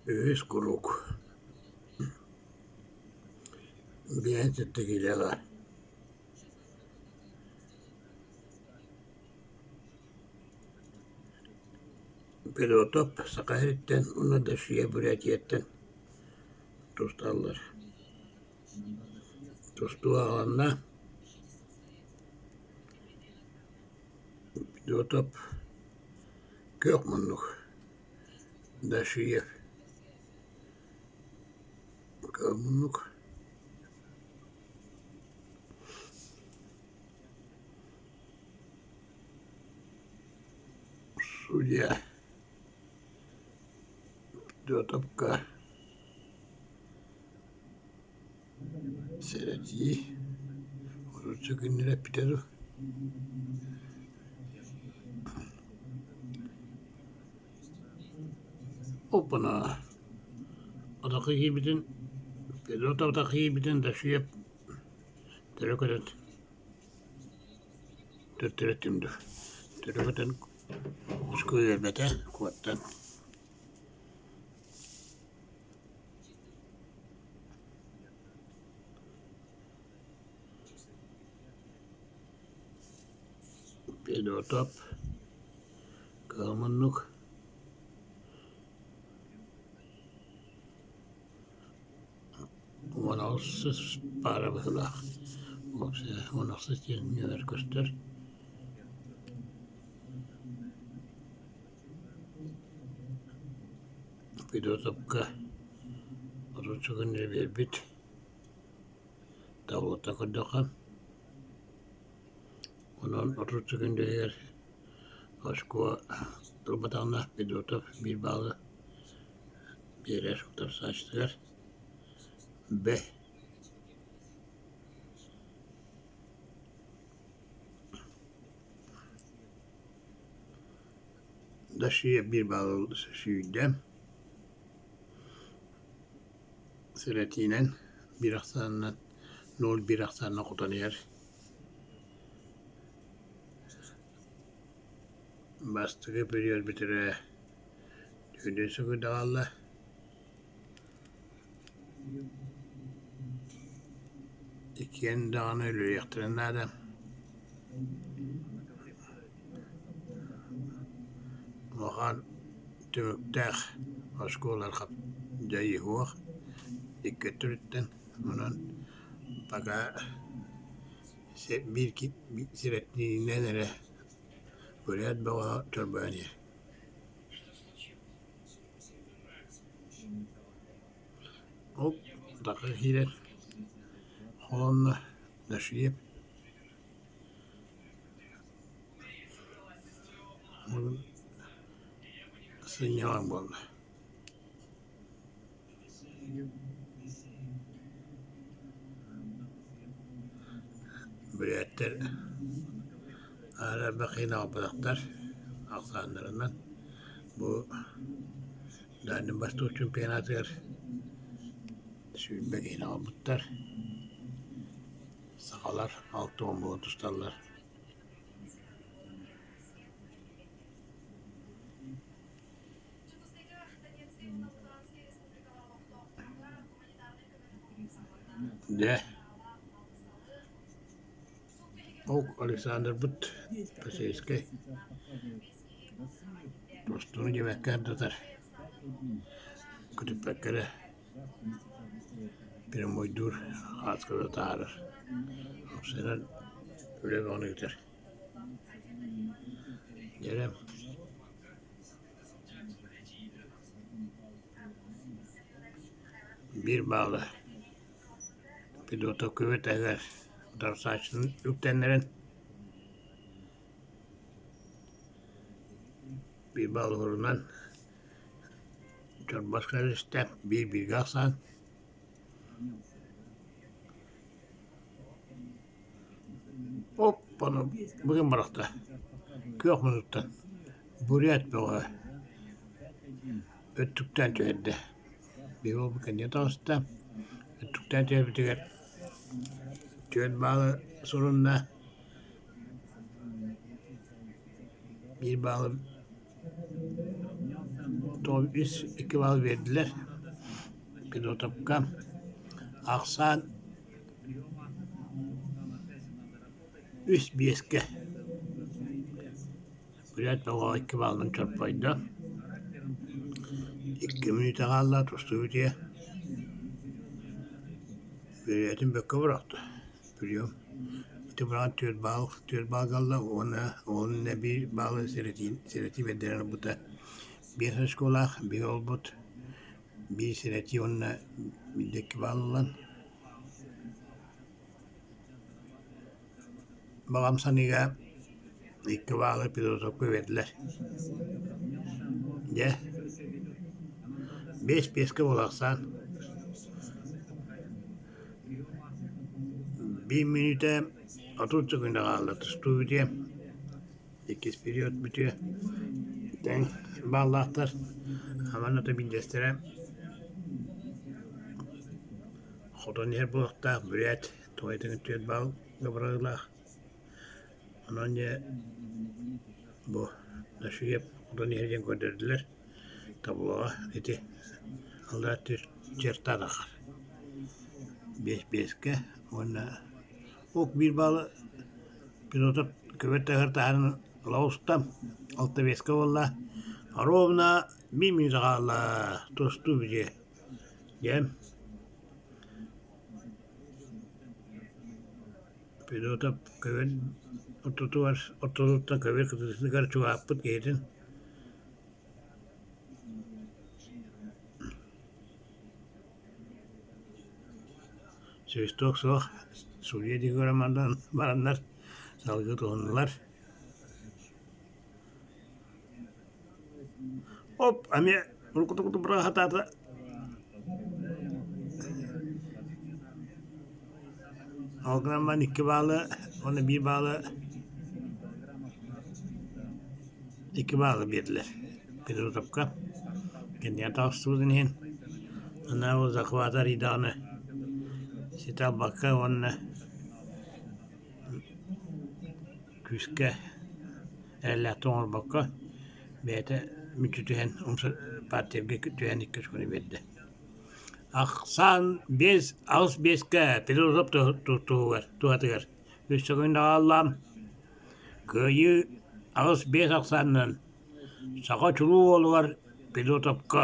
Үһүс куруук биэһин сэттэ киилэҕэ Пилотоп Саха сириттэн уонна Дашия Бурятияттан тусталлар. Тустуу аҕаланна Пилотоп күөх муннук Дашиев күөх муннук Судья Пилотовка сэрэтии отучча күннэрэ эппитэ дуу Оппана атахха киирбитин Пилотов атахха киирбитин Дашиев төлө көтөн Төттөрү түмдү. Төлө көтөн ускуй үөрбэтэ, куоттан. Педотоп кыһыл муннук 16 паара быһыылаах 16 диэн нүөмэр көстөр Федотовка отучча күннэри биэрбит таблота көрдөххө онон отучча күннэригэр очко ылбатаҕына Федотов биир баалы биэрэр утарсааччытыгар Б Дашия биир баалы сүүйдэ Сэрэтиинэн биир ахсаанынан ноль биир ахсаанынан хотон иһэр Бастакы период бүтэрэ Түүнүн сүгүрдэҕэллэ Иккиэн даҕаны үлэлиэхтэрин наада Улахан түмүктээх оскуолалар дьайыһыах икки өттүттэн онон пока биир сирэтиинэн эрэ бүрээт бөҕө чорбойон иһэр Ол утары киирэн холонно Дашиев сынньалаҥ буолла Бүрээттэр аара элбэх киһини аҕалбатахтар ахсааннарынан бу Дальний Восток чемпионатыгар 20 киһини аҕалбыттар сахалар 60 буолан тусталлар Дьэ, ол Александрбыт Посельскай тустууну диэбэккэ ардатар, көтүппэккэ эрэ прямойдуур, хааската таһаарар. Уопсайынан үлэ бөҕөнү ыытар. Дьэ Биир баалы Федотов күбүтэгэр утарсааччытын үктэннэрэн биир баалы уурунан чорбос кэлистэ биир бииргэ ахсаан Оп-ону быгын бырахта күөх муннуктан бурят бөҕө өттүктээн түһэрдэ Биир уолбут кэннигэ таҕыста өттүктээн түһэрбитигэр түөрт баалы сурунна биир баалы Тоҕо үс икки баалы биэрдилэр Пилотовка ахсаан үс биэскэ Бүрээт бөҕө икки баалынан чорбойдо. Икки мүнүүтэ хаалла тустубут ийэ. Бүрээтин бөккө бырахта. Прием. Ити быраҕан түөрт баал, түөрт баал галла уонна уонна биир баалы сэрэтии, сэрэтии бэрдэрэн ылбыта. Биэс очколаах, биир олбут, биир сэрэтии уонна биирдэ икки баал ылан Баҕам саныыга икки баалы пилотовка биэрдилэр. Дьэ, биэс биэскэ буолахсаан Биир мүнүүтэ 30 секунда хаалла тустуу бүтүө, иккис период бүтүө. Тэҥ бааллаахтар Аман ата биирдэстэрэ хотон иһэр буолуохтаах бүрээт тоҕо этиҥ түөрт баал бырагылаах. Онон дьэ бу Дашиев хотон иһэр диэн көрдөрдүлэр таблоҕа ити аллараа чертаах биэс биэскэ уонна ок биир баалы пилотов көбөр таһар таһарын ыла уста алта биэскэ буолла ровно биир мүнүүтэ хаалла тустуу бүтүө дьэ Пилотов көбөн ортотугар ортотуттан көбүөр кытыытыгар чугаһаппыт киһитин Свисток суох, судьуйа диэки көрөн бараннар салгыы туһуннулар. Оп, эмиэ уруккуту быраҕа сатаата. Ол гынан баран икки баалы уонна биир баалы икки баалы биэрдилэр Петротовка. Кэннигэр таҕыстыбытын иһин ана ол захвата арыйдаҕына ситэ албакка уонна күүскэ эрэллээхтик оҥорбокко бэйэтэ мүччү түһэн умса партиярга түһэн икки очкону биэрдэ. Ахсаан биэс аҕыс биэскэ Пилотов туһугар туһатыгар үс секунда хаалла. Кыайыы аҕыс биэс ахсаанынан саха чулуу уолугар Пилотовка.